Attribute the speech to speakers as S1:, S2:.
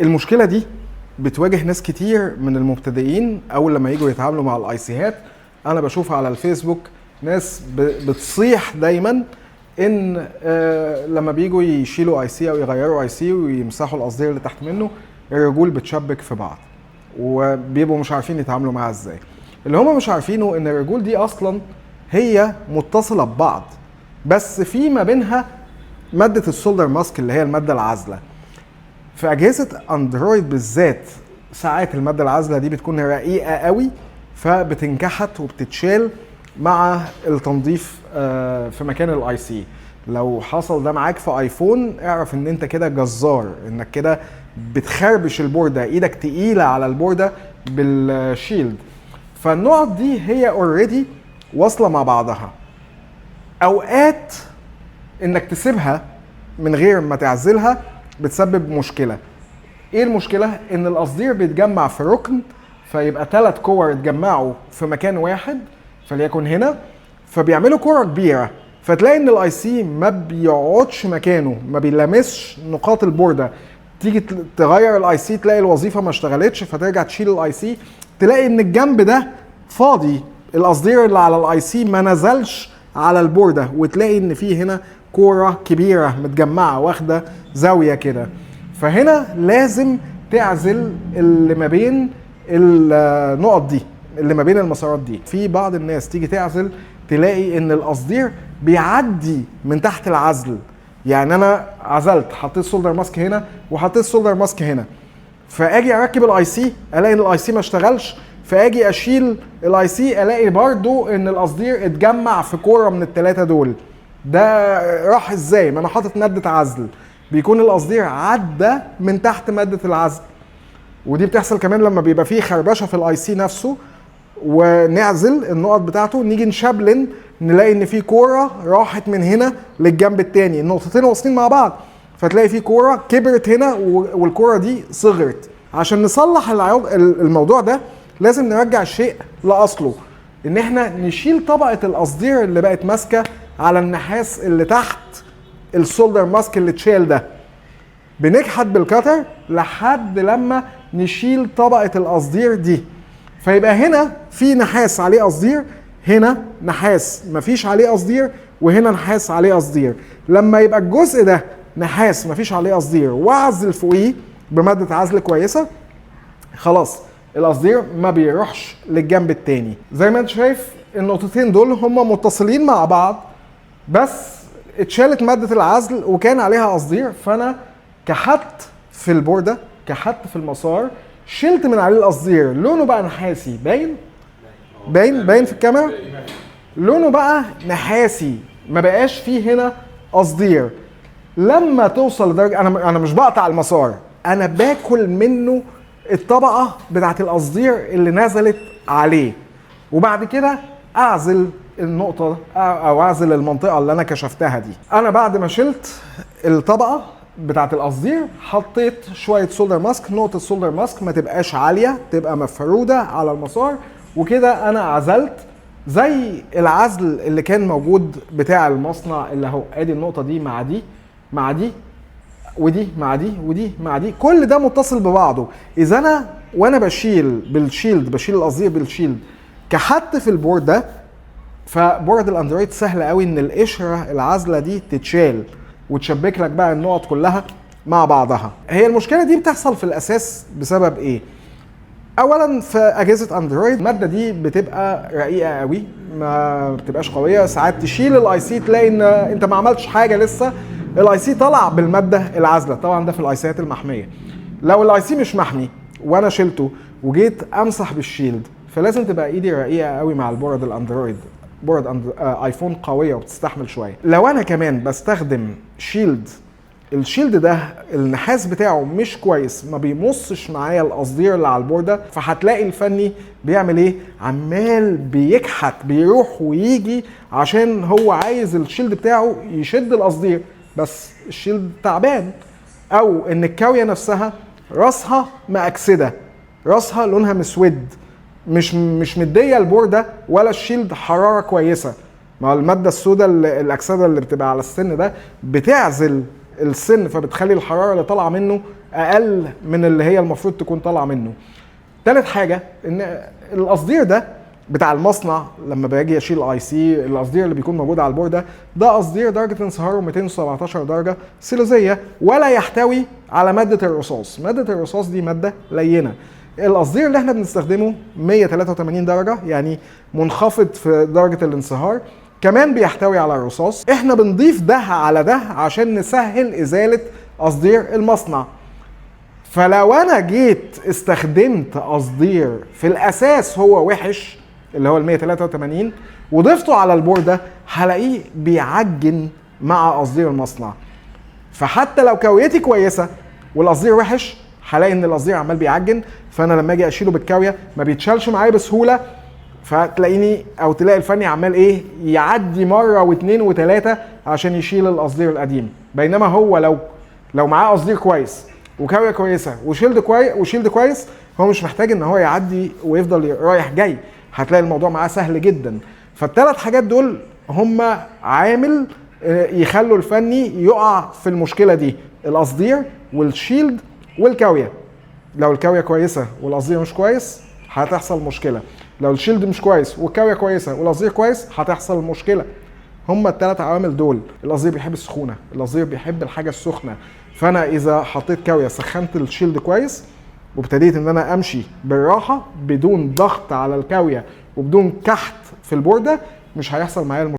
S1: المشكلة دي بتواجه ناس كتير من المبتدئين اول لما يجوا يتعاملوا مع ال IC هات. انا بشوف على الفيسبوك ناس بتصيح دايما ان لما بيجوا يشيلوا IC او يغيروا IC ويمسحوا القصدير اللي تحت منه، الرجول بتشبك في بعض وبيبقوا مش عارفين يتعاملوا معاها ازاي. اللي هم مش عارفينه ان الرجول دي اصلا هي متصلة ببعض، بس في ما بينها مادة ال solder mask اللي هي المادة العازله. في اجهزة اندرويد بالذات ساعات المادة العازله دي بتكون رقيقه قوي، فبتنكحت وبتتشال مع التنظيف في مكان ال IC. لو حصل ده معاك في ايفون اعرف ان انت كده جزار، انك كده بتخربش البورده، ايدك تقيلة على البورده بال shield. فالنقط دي هي already واصله مع بعضها. اوقات انك تسيبها من غير ما تعزلها بتسبب مشكلة. ايه المشكلة؟ ان القصدير بيتجمع في ركن، فيبقى 3 كور اتجمعوا في مكان واحد فليكن هنا، فبيعملوا كورة كبيرة، فتلاقي ان ال IC ما بيقعدش مكانه، ما بيلامسش نقاط البورده. تيجي تغير ال IC تلاقي الوظيفة ما اشتغلتش، فترجع تشيل ال IC تلاقي ان الجنب ده فاضي، القصدير اللي على ال IC ما نزلش على البورده، وتلاقي ان في هنا كورة كبيرة متجمعه واخده زاوية كده. فهنا لازم تعزل اللي ما بين النقط دي، اللي ما بين المسارات دي. في بعض الناس تيجي تعزل تلاقي ان القصدير بيعدي من تحت العزل. يعني انا عزلت، حطيت solder mask هنا وحطيت solder mask هنا، فاجي اركب ال IC الاقي ان ال IC ما اشتغلش، فاجي اشيل ال IC الاقي برضو ان القصدير اتجمع في كورة من الثلاثة دول. ده راح ازاي؟ ما انا حاطط مادة عزل. بيكون القصدير عدى من تحت مادة العزل. ودي بتحصل كمان لما بيبقى فيه خربشه في ال IC نفسه ونعزل النقط بتاعته، نيجي نشبلن نلاقي ان في كورة راحت من هنا للجنب التاني، النقطتين واصلين مع بعض، فتلاقي في كورة كبرت هنا والكوره دي صغرت. عشان نصلح الموضوع ده لازم نرجع الشيء لاصله، ان احنا نشيل طبقه القصدير اللي بقت ماسكه على النحاس اللي تحت ال solder mask اللي اتشال ده. بنكحت بال cutter لحد لما نشيل طبقه القصدير دي، فيبقى هنا في نحاس عليه قصدير، هنا نحاس مفيش عليه قصدير، وهنا نحاس عليه قصدير. لما يبقى الجزء ده نحاس مفيش عليه قصدير واعزل فوقيه بمادة عزل كويسة، خلاص القصدير ما بيروحش للجنب التاني. زي ما انت شايف النقطتين دول هما متصلين مع بعض، بس اتشالت مادة العزل وكان عليها قصدير، فانا كحت في البوردة، كحت في المسار، شلت من عليه القصدير، لونه بقى نحاسي. باين؟ باين؟ باين في الكاميرا؟ لونه بقى نحاسي، ما بقاش فيه هنا قصدير. لما توصل لدرجة، انا مش بقطع المسار، انا باكل منه الطبقة بتاعت القصدير اللي نزلت عليه، وبعد كده اعزل النقطة او اعزل المنطقة اللي انا كشفتها دي. انا بعد ما شلت الطبقة بتاعت القصدير حطيت شوية solder mask، نقطة solder mask ما تبقاش عالية، تبقى مفرودة على المسار، وكده انا عزلت زي العزل اللي كان موجود بتاع المصنع اللي اهو. ادي النقطة دي مع دي مع دي ودي مع دي ودي مع دي، كل ده متصل ببعضه. اذا انا وانا بشيل بال shield، بشيل القصدير بال shield، كحت في ال board ده، ف board الاندرويد سهل قوي ان القشرة العازله دي تتشال وتشبك لك بقى النقط كلها مع بعضها. هي المشكلة دي بتحصل في الاساس بسبب ايه؟ اولا في اجهزة اندرويد المادة دي بتبقى رقيقه قوي، ما بتبقاش قوية. ساعات تشيل ال IC تلاقي ان انت ما عملتش حاجة لسه، ال IC طلع بالماده العازله. طبعا ده في ال IC ات المحميه. لو ال IC مش محمي وانا شلته وجيت امسح بال shield، فلازم تبقى ايدي رقيقه قوي مع ال board الاندرويد. board ايفون قوية وبتستحمل شوية. لو انا كمان بستخدم shield، ال shield ده النحاس بتاعه مش كويس، ما بيمصش معايا القصدير اللي على البورده، فهتلاقي الفني بيعمل ايه؟ عمال بيكحت، بيروح ويجي عشان هو عايز ال shield بتاعه يشد القصدير، بس ال shield تعبان، او ان الكاويه نفسها راسها مأكسده، راسها لونها مسود، مش مديه البورده ولا ال shield حرارة كويسة. ما المادة السوداء الاكسدة اللي بتبقى على السن ده بتعزل السن، فبتخلي الحرارة اللي طالعه منه اقل من اللي هي المفروض تكون طالعه منه. تالت حاجة ان القصدير ده بتاع المصنع لما باجي اشيل IC، القصدير اللي بيكون موجود على البورده ده قصدير درجه انصهاره 217 درجه سيليزيه، ولا يحتوي على مادة الرصاص. مادة الرصاص دي مادة لينه. القصدير اللي احنا بنستخدمه 183 درجه، يعني منخفض في درجه الانصهار، كمان بيحتوي على الرصاص. احنا بنضيف ده على ده عشان نسهل ازالة قصدير المصنع. فلو انا جيت استخدمت قصدير في الاساس هو وحش اللي هو ال 183 وضفته على البورده، هلاقيه بيعجن مع قصدير المصنع. فحتى لو كاويتي كويسة والقصدير وحش، هلاقي ان القصدير عمال بيعجن، فانا لما اجي اشيله بالكاويه ما بيتشالش معايا بسهولة، فتلاقيني او تلاقي الفني عمال ايه يعدي مرة واثنين وثلاثة عشان يشيل القصدير القديم. بينما هو لو معاه قصدير كويس وكاويه كويسة و shield كويس و shield كويس، هو مش محتاج ان هو يعدي ويفضل رايح جاي، هتلاقي الموضوع معاه سهل جدا. فالثلاث حاجات دول هم عامل يخلوا الفني يقع في المشكلة دي، القصدير وال shield والكاويه. لو الكاويه كويسة والقصدير مش كويس هتحصل مشكلة، لو ال shield مش كويس والكاويه كويسة والقصدير كويس هتحصل مشكلة. هما الثلاث عوامل دول. القصدير بيحب السخونه، القصدير بيحب الحاجة السخنة، فانا اذا حطيت كاويه سخنت ال shield كويس وابتديت ان انا امشي بالراحة بدون ضغط على الكاويه وبدون كحت في البورده، مش هيحصل معايا المشكلة.